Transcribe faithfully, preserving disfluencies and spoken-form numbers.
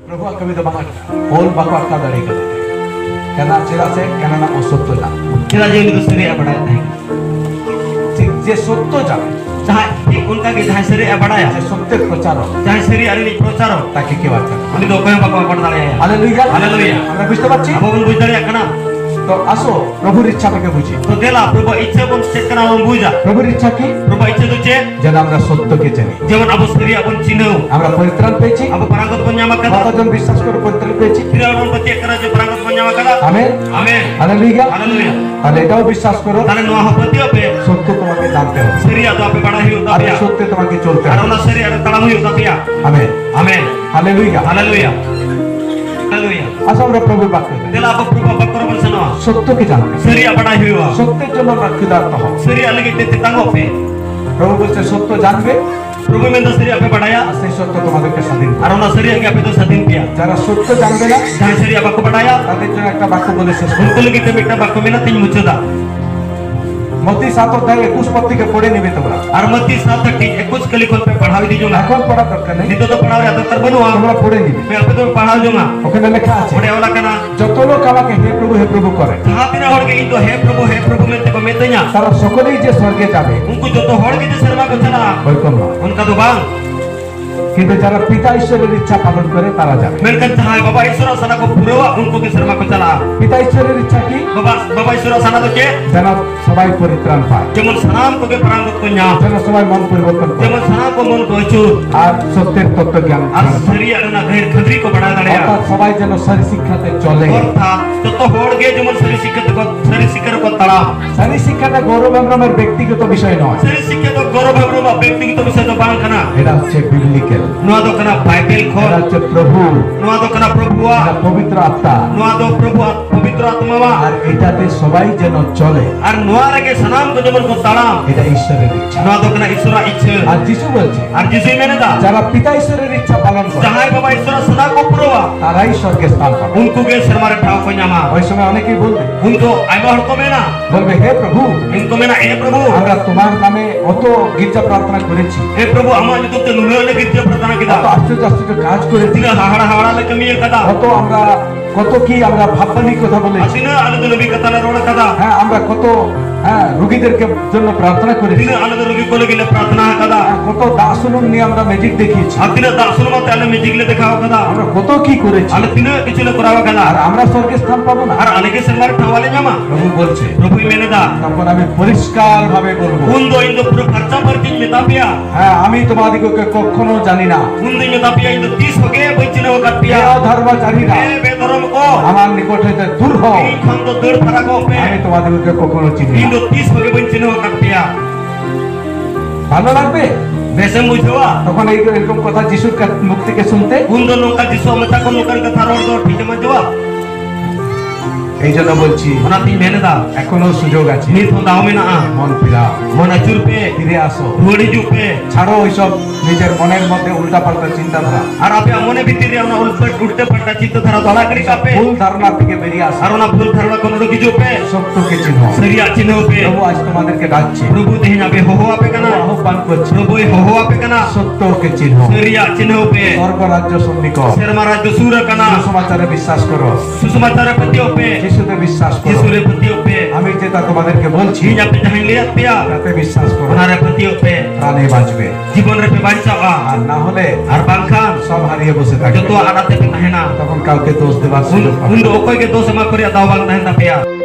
ᱯᱨᱚᱵᱷᱩᱣᱟᱜ ᱠᱟᱹᱢᱤ ᱫᱚ ᱵᱟᱝ ᱟᱴᱠᱟᱜᱼᱟ᱾ ᱯᱚᱞ ᱵᱟᱠᱚ ᱟᱴᱠᱟᱣ ᱫᱟᱲᱮ ᱠᱟᱫᱮ ᱛᱟᱦᱮᱸᱫ᱾ ᱠᱟᱨᱚᱱ ᱪᱮᱫᱟᱜ ᱥᱮ ᱠᱟᱱᱟ ᱚᱥᱚᱛᱭᱚ ᱡᱟᱱ᱾ ᱪᱮᱫᱟᱜ ᱡᱮ ᱩᱱᱤ ᱫᱚ ᱥᱟᱹᱨᱤᱭᱟᱜ ᱵᱟᱰᱟᱭ ᱛᱟᱦᱮᱸᱫ᱾ ᱴᱷᱤᱠ, ᱡᱮ ᱥᱚᱛᱭᱚ ᱡᱟᱱ᱾ ᱡᱟᱦᱟᱸᱭ ᱴᱷᱤᱠ ᱚᱱᱠᱟ ᱜᱮ ᱡᱟᱦᱟᱸᱭ ᱥᱟᱹᱨᱤᱭᱟᱜ ᱵᱟᱰᱟᱭᱟ, ᱡᱮ ᱥᱚᱛᱭᱚ ᱯᱨᱚᱪᱟᱨᱚ, ᱡᱟᱦᱟᱸᱭ ᱥᱟᱹᱨᱤᱭᱟᱜ ᱨᱤᱱᱤᱡ ᱯᱨᱚᱪᱟᱨᱚ, ᱛᱟᱠᱮ ᱠᱮᱣ ᱟᱴᱠᱟᱣ᱾ ᱩᱱᱤ ᱫᱚ ᱚᱠᱚᱭ ᱦᱚᱸ ᱵᱟᱠᱚ ᱟᱠᱚᱴ ᱫᱟᱲᱮᱭᱟᱭᱟ᱾ ᱦᱟᱞᱮᱞᱩᱭᱟ᱾ ᱦᱟᱞᱮᱞᱩᱭᱟ᱾ ᱟᱢᱨᱟ ᱵᱩᱡᱷᱛᱮ ᱯᱟᱨᱪᱷᱤ? ᱟᱵᱚ ᱵᱚᱱ ᱵᱩᱡᱽ ᱫᱟᱲᱮᱭᱟᱜ ᱠᱟᱱᱟ᱾ ᱛᱚ ᱟᱥᱚ, ᱯᱨᱚᱵᱷᱩᱨ ᱤᱪᱪᱷᱟ ᱛᱟᱠᱮ ᱵᱩᱡᱷᱤ᱾ ᱛᱚ ᱫᱮᱞᱟ, ᱯᱨᱚᱵᱷᱩᱣᱟᱜ ᱤᱪᱪᱷᱟ ᱵᱚᱱ ᱪᱮᱫ ᱠᱟᱱᱟ ᱵᱚᱱ ᱵᱩᱡᱟ᱾ ᱯᱨᱚᱵᱷᱩᱨ ᱤᱪᱪᱷᱟ ᱠᱤ? ᱯᱨᱚᱵᱷᱩᱣᱟᱜ ᱤᱪᱪᱷᱟ ᱫᱚ ᱪᱮᱫ? ᱡᱮᱱᱚ ᱟᱢᱨᱟ ᱥᱚᱛᱭᱚ ᱠᱮ ᱡᱟᱱᱤ᱾ ᱡᱮᱢᱚᱱ ᱟᱵᱚ ᱥᱟᱹᱨᱤᱭᱟᱜ ᱵᱚᱱ ᱪᱤᱱᱦᱟᱹᱣ᱾ ᱟᱢᱨᱟ ᱯᱚᱨᱤᱛᱨᱟᱱ ᱯᱮᱭᱮᱪᱷᱤ᱾ ᱟᱵᱚ ᱯᱟᱨᱟᱝᱜᱚᱛ ᱵᱚᱱ ᱧᱟᱢ ᱟᱠᱟᱫᱟ᱾ কতজন বিশ্বাস করো পরিত্রাণ পেয়েছি? ᱛᱤᱱᱟᱹᱜ ᱦᱚᱲ ᱵᱚᱱ ᱯᱟᱹᱛᱭᱟᱹᱜ ᱠᱟᱱᱟ ᱡᱮ ᱯᱟᱨᱟᱝᱜᱚᱛ ᱵᱚᱱ ᱧᱟᱢ ᱟᱠᱟᱫᱟ? আমেন। আমেন। হালেলুয়া। হালেলুয়া। তাহলে এটাও বিশ্বাস করো। তাহলে ᱱᱚᱣᱟ ᱦᱚᱸ ᱯᱟᱹᱛᱭᱟᱹᱜ ᱯᱮ᱾ সত্য তোমাকে জানতে হবে। ᱥᱟᱹᱨᱤᱭᱟᱜ ᱫᱚ ᱟᱯᱮ ᱵᱟᱲᱟᱭ ᱦᱩᱭᱩᱜ ᱟᱨ ᱛᱟᱯᱮᱭᱟ᱾ সত্যে তোমাকে চলতে ᱟᱨ হবে। ᱚᱱᱟ ᱥᱟᱹᱨᱤᱭᱟᱜ ᱨᱮ ᱛᱟᱲᱟᱢ ᱦᱩᱭᱩᱜ ᱛᱟᱯᱮᱭᱟ᱾ আমেন। ᱟᱢᱮᱱ᱾ হালেলুয়া। ᱦᱟᱞᱮᱞᱩᱭᱟ᱾ ᱦᱟᱞᱮᱞᱩᱭᱟ᱾ আসো আমরা প্রভুর বাক্যে যাই। ᱫᱮᱞᱟ ᱟᱵᱚ ᱯᱨᱚᱵᱷᱩᱣᱟᱜ ᱵᱟᱠᱚ ᱨᱮᱵᱚᱱ ᱥᱮᱱᱚᱜᱼᱟ᱾ সত্যকে জানতে হবে। ᱥᱟᱹᱨᱤᱭᱟᱜ ᱵᱟᱰᱟᱭ ᱦᱩᱭᱩᱜᱼᱟ᱾ সত্যের জন্য আমরা ক্ষুধার্ত হব। ᱥᱟᱹᱨᱤᱭᱟᱜ ᱞᱟᱹᱜᱤᱫ ᱛᱮ ᱛᱮᱛᱟᱝᱚᱜ ᱯᱮ᱾ প্রভু বলছে, সত্য জানবে, ᱯᱨᱚᱵᱷᱩ ᱢᱮᱱᱫᱟ, ᱥᱟᱹᱨᱤᱭᱟᱜ ᱯᱮ ᱵᱟᱰᱟᱭᱟ᱾ আর সেই সত্য তোমাদেরকে স্বাধীন করবে। ᱟᱨ ᱚᱱᱟ ᱥᱟᱹᱨᱤᱭᱟᱜ ᱜᱮ ᱟᱯᱮ ᱫᱚ ᱥᱟᱹᱫᱷᱤᱱ ᱯᱮᱭᱟ᱾ যারা সত্য জানবে না, ᱡᱟᱦᱟᱸᱭ ᱥᱟᱹᱨᱤᱭᱟᱜ ᱵᱟᱠᱚ ᱵᱟᱰᱟᱭᱟ, তাদের জন্য একটা বাক্য বলে শেষ করব। ᱩᱱᱠᱩ ᱞᱟᱹᱜᱤᱫ ᱛᱮ ᱢᱤᱫᱴᱟᱝ ᱵᱟᱠᱚ ᱢᱮᱱᱟ, ᱛᱤᱧ ᱢᱩᱪᱟᱹᱫᱟ᱾ মত্তি সাত অধ্যায় একুশ পদ থেকে পড়ে নেবে তোমরা। ᱟᱨ ᱢᱟᱹᱛᱤ ᱥᱟᱛ ᱴᱷᱤᱠ ᱮᱠᱩᱥ ᱠᱟᱹᱞᱤ ᱠᱷᱚᱱ ᱯᱮ ᱯᱟᱲᱦᱟᱣ ᱤᱫᱤ ᱡᱚᱝᱟ᱾ এখন পড়ার দরকার নেই। ᱱᱤᱛᱚᱜ ᱫᱚ ᱯᱟᱲᱦᱟᱣ ᱨᱮᱭᱟᱜ ᱫᱚᱨᱠᱟᱨ ᱵᱟᱹᱱᱩᱜᱼᱟ᱾ তোমরা পড়ে নেবে। ᱯᱮ ᱟᱯᱮ ᱫᱚ ᱯᱟᱲᱦᱟᱣ ᱡᱚᱝᱟ᱾ ওখানে লেখা আছে, ᱚᱸᱰᱮ ᱚᱞ ᱟᱠᱟᱱᱟ, যত লোক আমাকে হে প্রভু, হে প্রভু করে, ᱡᱟᱦᱟᱸ ᱛᱤᱱᱟᱹᱜ ᱦᱚᱲ ᱜᱮ ᱤᱧ ᱫᱚ ᱦᱮ ᱯᱨᱚᱵᱷᱩ, ᱦᱮ ᱯᱨᱚᱵᱷᱩ ᱢᱮᱱᱛᱮ ᱠᱚ ᱢᱮᱛᱟᱹᱧᱟ, তারা সকলেই যে স্বর্গে যাবে, ᱩᱱᱠᱩ ᱡᱚᱛᱚ ᱦᱚᱲ ᱜᱮ ᱡᱮ ᱥᱮᱨᱢᱟ ᱠᱚ ᱪᱟᱞᱟᱜᱼᱟ, ওইরকম নয়। ᱚᱱᱠᱟ ᱫᱚ ᱵᱟᱝ᱾ কিন্তু যারা পিতা ঈশ্বরের ইচ্ছা পালন করে, তারা যাবে। ᱢᱮᱱᱠᱷᱟᱱ ᱡᱟᱦᱟᱸᱭ ᱵᱟᱵᱟ ᱤᱥᱚᱨᱟᱜ ᱥᱟᱱᱟ ᱠᱚ ᱯᱩᱨᱟᱹᱣᱟ, ᱩᱱᱠᱩ ᱜᱮ ᱥᱮᱨᱢᱟ ᱠᱚ ᱪᱟᱞᱟᱜᱼᱟ᱾ পিতা ঈশ্বরের ইচ্ছা কি? ᱵᱟᱵᱟ, ᱵᱟᱵᱟ ᱤᱥᱚᱨᱟᱜ ᱥᱟᱱᱟ ᱫᱚ ᱪᱮᱫ? যেন সবাই পরিত্রাণ পায়, ᱡᱮᱢᱚᱱ ᱥᱟᱱᱟᱢ ᱠᱚᱜᱮ ᱯᱟᱨᱟᱝᱜᱚᱛ ᱠᱚ ᱧᱟᱢ, যেন সবাই মন পরিবর্তন করে, ᱡᱮᱢᱚᱱ ᱥᱟᱱᱟᱢ ᱠᱚ ᱢᱚᱱ ᱠᱚ ᱟᱹᱪᱩᱨ, ᱟᱨ সত্যের তত্ত্ব জ্ঞান ᱟᱨ ᱥᱟᱹᱨᱤᱭᱟᱜ ᱨᱮᱱᱟᱜ ᱜᱟᱹᱦᱤᱨ ᱠᱷᱟᱹᱫᱽᱨᱤ ᱠᱚ ᱵᱟᱲᱟᱭ ᱫᱟᱲᱮᱭᱟᱜᱼᱟ᱾ অর্থাৎ সবাই যেন সরি শিক্ষাতে চলে। ᱚᱨᱛᱷᱟᱛ ᱡᱚᱛᱚ ᱦᱚᱲ ᱜᱮ ᱡᱮᱢᱚᱱ ᱥᱟᱹᱨᱤ ᱥᱤᱠᱷᱟᱹ ᱛᱮᱠᱚ, ᱥᱟᱹᱨᱤ ᱥᱤᱠᱷᱟᱹ ᱨᱮᱠᱚ ᱛᱟᱲᱟᱢ᱾ ᱥᱟᱹᱨᱤ ᱥᱤᱠᱷᱟᱹ ᱫᱚ ᱜᱚᱨᱚᱵ ᱦᱮᱢᱵᱨᱚᱢᱮᱨ ব্যক্তিগত বিষয় নয়। ᱥᱟᱹᱨᱤ ᱥᱤᱠᱷᱟᱹ ᱫᱚ ᱜᱚᱨᱚᱵ ᱦᱮᱢᱵᱨᱚᱢᱟᱜ ᱵᱮᱠᱛᱤᱜᱚᱛᱚ ᱵᱤᱥᱚᱭ ᱫᱚ ᱵᱟᱝ ᱠᱟᱱᱟ᱾ এটা হচ্ছে বিবলিক্যাল। ᱱᱚᱣᱟ ᱫᱚ ᱠᱟᱱᱟ ᱵᱟᱭᱵᱮᱞ ᱠᱷᱚᱱ᱾ এটা হচ্ছে প্রভু। ᱱᱚᱣᱟ ᱫᱚ ᱠᱟᱱᱟ ᱯᱨᱚᱵᱷᱩᱣᱟᱜ᱾ এটা পবিত্র আত্মা। ᱱᱚᱣᱟ ᱫᱚ ᱯᱨᱚᱵᱷᱩᱣᱟᱜ ᱯᱚᱵᱤᱛᱨᱚ ᱟᱛᱢᱟᱣᱟᱜ᱾ ᱟᱨ ᱮᱴᱟᱜ ᱥᱚᱵᱟᱭ ᱡᱮᱱᱚ ᱪᱚᱞᱮ᱾ ᱟᱨ ᱱᱚᱣᱟ ᱨᱮᱜᱮ ᱥᱟᱱᱟᱢ ᱠᱚ ᱡᱮᱢᱚᱱ ᱠᱚ ᱛᱟᱲᱟᱢ᱾ এটা ঈশ্বরের ইচ্ছা। ᱱᱚᱣᱟ ᱫᱚ ᱠᱟᱱᱟ ᱤᱥᱚᱨᱟᱜ ᱤᱪᱪᱷᱟᱹ᱾ আর যিশু বলছে, ᱟᱨ ᱡᱤᱥᱩᱭ ᱢᱮᱱ ᱮᱫᱟ, যারা পিতা ঈশ্বরের ইচ্ছা পালন করে, ᱡᱟᱦᱟᱸᱭ ᱵᱟᱵᱟ ᱤᱥᱚᱨᱟᱜ ᱥᱟᱱᱟ ᱠᱚ ᱯᱩᱨᱟᱹᱣᱟ, তারাই স্বর্গে স্থান পাবে। ᱩᱱᱠᱩ ᱜᱮ ᱥᱮᱨᱢᱟ ᱨᱮ ᱴᱷᱟᱶ ᱠᱚ ᱧᱟᱢᱟ᱾ ওই সময় অনেকেই বলবে, ᱩᱱ ᱫᱚ ᱟᱭᱢᱟ ᱦᱚᱲ ᱠᱚ ᱢᱮᱱᱟ, বলবে, হে প্রভু, ᱩᱱᱠᱩ ᱢᱮᱱᱟ, ᱮ ᱯᱨᱚᱵᱷᱩ, আমরা তোমার নামে অত গির্জা প্রার্থনা করেছি, ᱮ ᱯᱨᱚᱵᱷᱩ, ᱟᱢᱟᱜ ᱧᱩᱛᱩᱢ ᱛᱮ ᱱᱩᱱᱟᱹᱜ ᱞᱮ ᱜᱤᱨᱡᱟᱹ ᱫᱟᱱᱟ ᱠᱮᱫᱟ᱾ কত আশ্চর্য আশ্চর্য কাজ করেছি। ᱛᱤᱱᱟᱹᱜ ᱦᱟᱦᱟᱲᱟ ᱦᱟᱦᱟᱲᱟ ᱞᱮ ᱠᱟᱹᱢᱤ ᱟᱠᱟᱫᱟ᱾ কত আমরা, কত কি আমরা ভাববাণী কথা ᱵᱚᱞᱮ᱾ ᱟᱨ ᱛᱤᱱᱟᱹᱜ ᱟᱞᱮ ᱫᱚ ᱱᱟᱹᱵᱤ ᱠᱟᱛᱷᱟ ᱞᱮ ᱨᱚᱲ ᱟᱠᱟᱫᱟ᱾ ᱦᱮᱸ, আমরা কত, হ্যাঁ, রোগীদেরকে জন্য প্রার্থনা করেছি। ᱛᱤᱱᱟᱹᱜ ᱟᱞᱮ ᱫᱚ ᱨᱩᱜᱤ ᱠᱚ ᱞᱟᱹᱜᱤᱫ ᱞᱮ ᱯᱨᱟᱨᱛᱷᱱᱟ ᱟᱠᱟᱫᱟ᱾ হ্যাঁ, কত দাগ সুলুন নিয়ে আমরা ম্যাজিক দেখিয়েছি। ᱟᱨ ᱛᱤᱱᱟᱹᱜ ᱫᱟᱜ ᱥᱩᱱᱩᱢ ᱟᱛᱮ ᱟᱞᱮ ᱢᱮᱡᱤᱠ ᱞᱮ ᱫᱮᱠᱷᱟᱣ ᱟᱠᱟᱫᱟ᱾ আমরা কত কি করেছি। ᱟᱞᱮ ᱛᱤᱱᱟᱹᱜ ᱠᱤᱪᱷᱩ ᱞᱮ ᱠᱚᱨᱟᱣ ᱟᱠᱟᱫᱟ᱾ আর আমরা স্বর্গে স্থান পাবো না। ᱟᱨ ᱟᱞᱮ ᱜᱮ ᱥᱮᱨᱢᱟ ᱨᱮ ᱴᱷᱟᱶ ᱞᱮ ᱧᱟᱢᱟ᱾ প্রভু বলছে, ᱯᱨᱚᱵᱷᱩᱭ ᱢᱮᱱ ᱮᱫᱟ᱾ তখন আমি পরিষ্কার ভাবে বলবো, ᱩᱱ ᱫᱚ ᱤᱧ ᱫᱚ ᱯᱩᱨᱟᱹ ᱯᱷᱟᱨᱪᱟ ᱯᱷᱟᱹᱨᱪᱤᱧ ᱢᱮᱛᱟ ᱯᱮᱭᱟ᱾ হ্যাঁ, আমি তোমাদিগকে কখনো জানি না। ᱩᱱ ᱫᱚᱧ ᱢᱮᱛᱟ ᱯᱮᱭᱟ, ᱤᱧ ᱫᱚ ᱛᱤᱥ ᱦᱚᱸᱜᱮ ᱵᱟᱹᱧ ᱪᱤᱱᱦᱟᱹᱣ ᱟᱠᱟᱫ ᱯᱮᱭᱟ᱾ হে অধর্মাচারীরা, ᱦᱮᱸ ᱵᱮᱫᱷᱚᱨᱚᱢ ᱠᱚ, আমার নিকট হইতে দূর হও। ᱤᱧ ᱠᱷᱚᱱ ᱫᱚ ᱫᱟᱹᱲ ᱯᱷᱟᱨᱟᱠᱚᱜ ᱯᱮ᱾ আমি তোমাদিগকে কখনো চিনি না। ᱤᱧ ᱫᱚ ᱛᱤᱥ ᱦᱚᱸᱜᱮ ᱵᱟᱹᱧ ᱪᱤᱱᱦᱟᱹᱣ ᱟᱠᱟᱫ ᱯᱮᱭᱟ᱾ ভালো লাগবে? ᱵᱮᱥᱮᱢ ᱵᱩᱡᱷᱟᱹᱣᱟ? তখন এই এরকম কথা যিশুর কা-, মুখ থেকে শুনতে। ᱩᱱ ᱫᱚ ᱱᱚᱝᱠᱟ ᱡᱤᱥᱩᱣᱟᱜ ᱢᱚᱪᱟ ᱠᱷᱚᱱ ᱱᱚᱝᱠᱟᱱ ᱠᱟᱛᱷᱟ ᱨᱚᱲ ᱫᱚ ᱴᱷᱤᱠᱮᱢ ᱟᱸᱡᱚᱢᱟ? এই জন্য বলছি, ᱚᱱᱟᱛᱤᱧ ᱢᱮᱱ ᱮᱫᱟ, এখনো সুযোগ আছে। ᱱᱤᱛ ᱦᱚᱸ ᱫᱟᱣ ᱢᱮᱱᱟᱜᱼᱟ᱾ মন ফিরাও, ᱢᱚᱱ ᱟᱹᱪᱩᱨ ᱯᱮ, ফিরে আসো। ᱨᱩᱣᱟᱹᱲ ᱦᱤᱡᱩᱜ ᱯᱮ᱾ ছাড়ো ওইসব নিজের মনের মধ্যে উল্টাপাল্টা চিন্তাধারা। ᱟᱨ ᱟᱯᱮᱭᱟᱜ ᱢᱚᱱᱮ ᱵᱷᱤᱛᱤᱨ ᱨᱮ ᱚᱱᱟ ᱩᱞᱴᱟᱹ ᱩᱞᱴᱟᱹ ᱯᱟᱞᱴᱟ ᱪᱤᱱᱛᱟᱹ ধারা ᱫᱚ ᱟᱲᱟᱜ ᱜᱤᱰᱤ ᱠᱟᱜ ᱯᱮ᱾ ভুল ধারণা থেকে বেরিয়ে আসো। ᱟᱨ ᱚᱱᱟ ᱵᱷᱩᱞ ᱫᱷᱟᱨᱚᱱᱟ ᱠᱷᱚᱱ ᱩᱰᱩᱠ ᱦᱤᱡᱩᱜ ᱯᱮ᱾ সত্যকে চিনো। ᱥᱟᱹᱨᱤᱭᱟᱜ ᱪᱤᱱᱦᱟᱹᱣ ᱯᱮ᱾ প্রভু আজ তোমাদেরকে ডাকছে। ᱯᱨᱚᱵᱷᱩ ᱛᱮᱦᱮᱧ ᱟᱯᱮ ᱦᱚᱦᱚ ᱟᱯᱮ ᱠᱟᱱᱟ᱾ প্রভু আহ্বান করছে। ᱯᱨᱚᱵᱷᱩᱭ ᱦᱚᱦᱚ ᱟᱯᱮ ᱠᱟᱱᱟ᱾ সত্যকে চিনো। ᱥᱟᱹᱨᱤᱭᱟᱜ ᱪᱤᱱᱦᱟᱹᱣ ᱯᱮ᱾ স্বর্গ রাজ্য সন্নিকট। ᱥᱮᱨᱢᱟ ᱨᱟᱡᱽ ᱫᱚ ᱥᱩᱨ ᱟᱠᱟᱱᱟ᱾ সুসমাচারে বিশ্বাস করো। ᱥᱩᱥᱚᱢᱟᱪᱟᱨ ᱨᱮ ᱯᱟᱹᱛᱭᱟᱹᱣ ᱯᱮ᱾ যিশুতে বিশ্বাস করো। ᱡᱤᱥᱩ ᱨᱮ ᱯᱟᱹᱛᱭᱟᱹᱣ ᱯᱮ᱾ আমি যেটা তোমাদেরকে বলছি, ᱤᱧ ᱟᱯᱮ ᱡᱟᱦᱟᱸᱧ ᱞᱟᱹᱭᱟᱫ ᱯᱮᱭᱟ, তাতে বিশ্বাস করো। ᱚᱱᱟ ᱨᱮ ᱯᱟᱹᱛᱭᱟᱹᱣ ᱯᱮ᱾ প্রাণে বাঁচবে। ᱡᱤᱵᱚᱱ ᱨᱮᱯᱮ ᱵᱟᱧᱪᱟᱜᱼᱟ᱾ আর না হলে ᱟᱨ ᱵᱟᱝᱠᱷᱟᱱ ᱥᱚᱵ ᱦᱟᱹᱨᱤᱭᱟᱹ ᱵᱚᱥᱮ ᱛᱟᱦᱮᱸ᱾ ᱡᱚᱛᱚᱣᱟᱜ ᱟᱫ ᱟᱛᱮ ᱯᱮ ᱛᱟᱦᱮᱱᱟ᱾ তখন কাউকে দোষ দেবার ᱩᱱ, সুযোগ পাবে ᱩᱱ ᱫᱚ ᱚᱠᱚᱭ ᱜᱮ ᱫᱳᱥ ᱮᱢᱟ ᱠᱚ ᱨᱮᱭᱟᱜ ᱫᱟᱣ ᱵᱟᱝ ᱛᱟᱦᱮᱱ ᱛᱟᱯᱮᱭᱟ᱾